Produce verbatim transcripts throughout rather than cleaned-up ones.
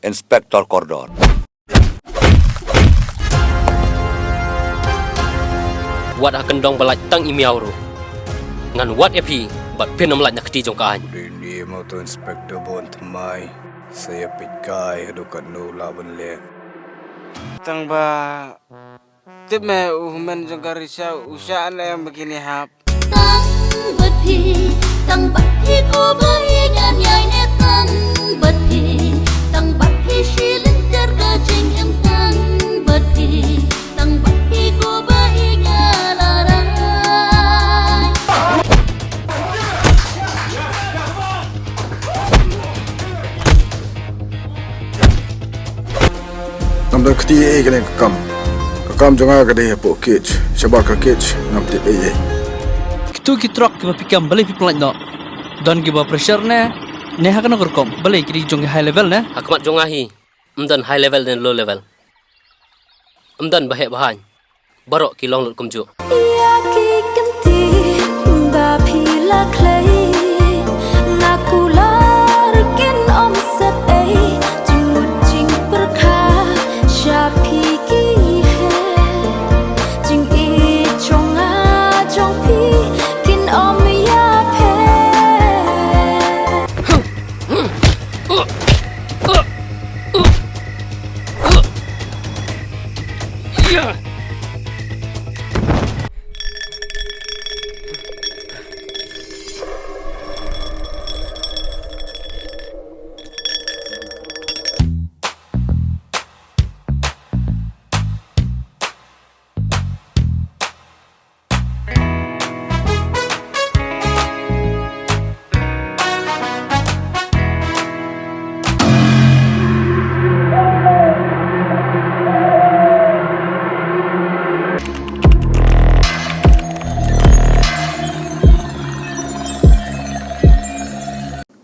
Inspector Kordor. Wat ha kyndong ba lait tang i miaw ruh, ngan wad ïa phi bad phin ym lait na kti jong ka aiñ. Dei ne mo to Inspector Bun Thymmai, sa ïa peit kai haduh katno lah ban leh. Tang ba tip me u hynmen jong ka Risha u shah ne em ba kine hap. Tang bad phi, tang bad phi ko ba ïeit ngan ïai ne tang bad phi, tang bad phi shi lynter ka jingim tang bad phi, tang bad phi ko ba ïeit ngan la rai. Ngam don kti ei kane ka kam. Ka kam jong nga ka dei hapoh cage. Shabar ka cage ngam tip ei ei. Kitu ki truck kiba phi kem balei phi pynlait noh? Don kiba pressure ne? Ne ha kano ka rukom? Balei ki dei jong ki high level ne? Ha khmat jong nga hi. Ym don high level ne low level. Ym don ba heh ba haiñ. Baroh ki long lut kumjuh. Ïa ki kynti ba phi la khlei, nga kular kin ym sep ei, jingmut jingpyrkhat sha phi ki heh, jingïeit jong nga jong phi kin ym ïapher.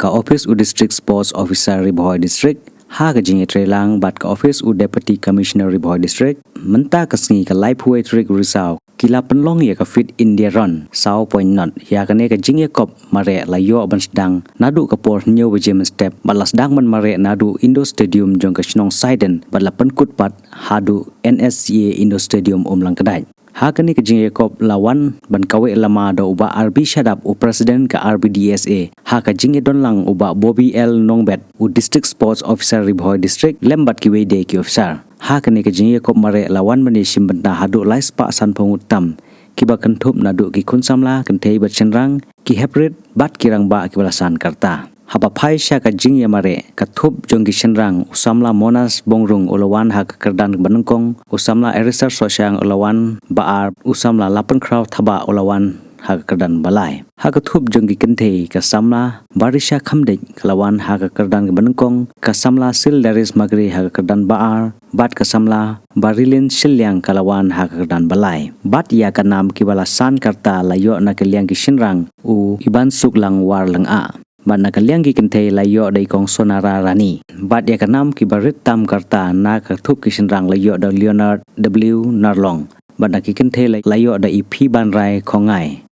Ka ophis u District Sports Officer Ri Bhoi District ha ka jingïatreilang bad ka ophis u Deputy Commissioner Ri Bhoi District mynta ka sngi ka laiphew wei tarik u Risaw ki la pynlong ïa ka Fit India Run saw point not. Ïa kane ka jingïakop mareh la ïoh ban sdang naduh ka por hynñiew baje mynstep bad la sdang ban mareh naduh Indoor Stadium jong ka shnong Saiden bad la pynkut pat haduh N S C A Indoor Stadium Umlangkdait. Ha kane ka jingïakop la wan ban kaweh lama da u Bah R B Shadap, u President ka R B D S A, ha ka jingïadonlang u Bah Bobby L Nongbet, u District Sports Officer Ri Bhoi District, lem bad kiwei de ki officer. Ha kane ka jingïakop mareh la wan ban ïashim bynta haduh lai spah sanphew ngut tam kiba kynthup naduh ki khun samla, kynthei bad shynrang, ki heprit bad ki rangbah kiba la san karta. Haba phai sha ka jingïamareh, ka thup jong ki shynrang, u samla Monas Bongrung u la wan ha ka kyrdan ba nyngkong, u samla Eriser Sohshang u la wan ba ar, u samla Lapankhraw Thabah u la wan ha ka kyrdan ba lai. Ha ka thup jong ki kynthei, ka samla Barisha Khamdeit ka la wan ha ka kyrdan ba nyngkong, ka samla Sil Daris Magri ha ka kyrdan ba ar, bad ka samla Barilin Shilliang ka la wan ha ka kyrdan ba lai. Bad ïa ka nam kiba la san karta la ïoh na ka liang ki shynrang, u Iban Suklang Warleng A. Bad na ka liang ki kynthei la ïoh da i kong Sonara Rani. Bad ïa ka nam kiba rit tam karta na ka thup ki shynrang la ïoh da Leonard W Narlong. Bad na ki kynthei la, la ïoh da i Phibanrai Khongngai.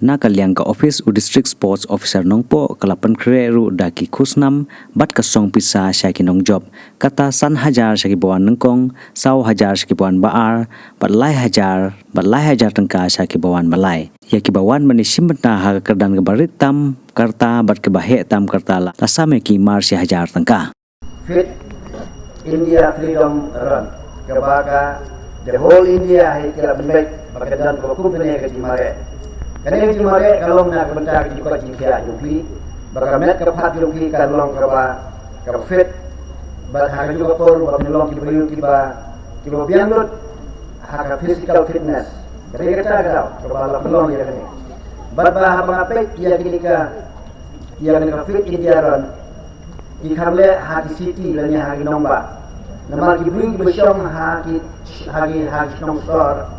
Na ka liang ka ophis u District Sports Officer Nongpoh ka la pynkhreh ruh da ki khusnam bad ka song pisa sha ki nongjop. Kata san hajar sha kiba wan nyngkong, saw hajar sha kiba wan ba ar, bad lai hajar, bad lai hajar tyngka sha kiba wan ba lai. Ïa kiba wan ban ïashim bynta ha ka kyrdan kaba rit tam karta bad kaba heh tam karta la, la sam ïa ki mar shi hajar tyngka. Fit India Freedom Run, kaba ka the whole India hi ka la pynbeit ba ka don kaba kum kane ka jingmareh. Kane ka jingmareh ka long na ka bynta ka jingkoit jingkhiah jong phi, ba ka met ka phad jong phi kan long kaba, kaba fit, bad ha kajuh ka por ba phin long kiba ïoh kiba, kiba biang lut ha ka physical fitness. Kata ka daw kaba la pynlong ïa kane. Bad ba haba nga peit ïa kine ka, ïa kane ka Fit India Run, ki kham leh ha ki city lane ha ki nongbah. Namar ki briew kiba shong ha ki, ha ki, ha ki shnong sor,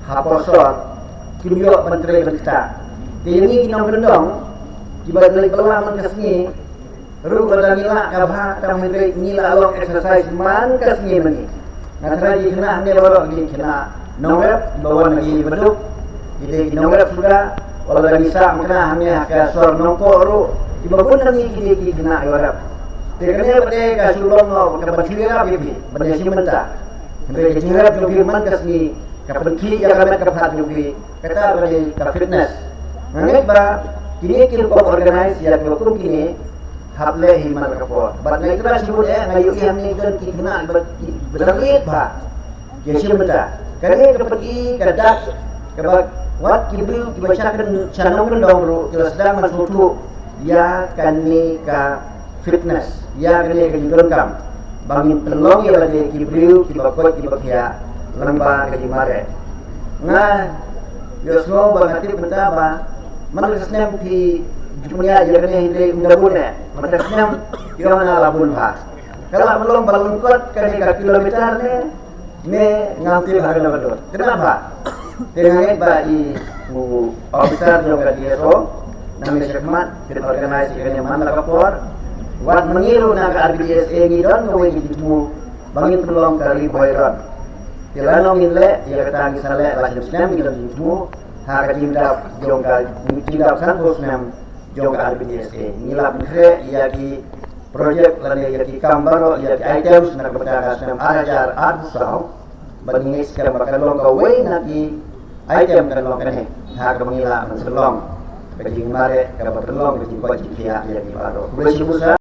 ha por sor, kim ïoh ban trei ban ktah. Te ïa ngi ki nongkyndong kiba leit bylla man ka sngi ruh, lada ngi lah ka bha, tang hynrei ngi lah long exercise man ka sngi ma ngi. Nga tharai ki khynnah hangne baroh ki khynnah nongrep kiba wan na ki ba duk, ki dei ki nongrep suda. Wat la ngi sah mynta hangne ha ka sor Nongpoh ruh, kiba bun na ngi ki dei ki khynnah kiba rep. Te kane pat ka shu long noh kaba shu ïarap ïa phi ban ïa shim bynta. Hynrei ka jingrep jong phi man ka sngi ka pynkhih ïa ka met ka phad jong phi, kata pat ka fitness. Nga ngeit ba kine ki rukom organize ïa kiba kum kine hap leh hi man ka por. Bad nga ïathuh shibun eh, nga ïohi hangne don ki khynnah ba ki ba dang ïeit bha. Ki shim bynta. Kane ka pyni ka dak kaba wat ki briew kiba sha kyn sha nongkyndong ruh ki la sdang ban sngewthuh ïa kane ka fitness, ïa kane ka jingdonkam ba ngin pynlong ïa lade ki briew kiba koit kiba khiah lyngba ka jingmareh. Nga ïohsngew ba nga tip mynta ba man la ka snem phi ju pynïaid ïa kane hynrei ym da bun eh. Man la ka snem ki ong nga la bun bha. Ka la pynlong ba lyngkot kane ka kilometer ne ne ngam tip ha kane ka dur. Kane bha. Te nga ngeit ba i u officer jong ka D S O nangne shakhmat kin organize ïa kane man la ka por. Wat ma ngi ruh na ka R B D S A ngi don kawei ka jingthmu ba ngin pynlong ka Ri Bhoi Run. Te lano ngin leh ïa kata ngi sa leh la snem snem ngi don jingthmu ha ka jingdap jong ka jingdap sanphew snem jong ka R B D S A. Ngi la pynkhreh ïa ki project lane ïa ki kam baroh, ïa ki items na ka bynta ka snem ar hajar arphew saw. Bad ngi ngeit skhem ba kan long kawei na ki item kan long kane ha kaba ngi lah ban pynlong ka jingmareh, kaba pynlong ka jingkoit jingkhiah ïa ki baroh. Khublei shibun.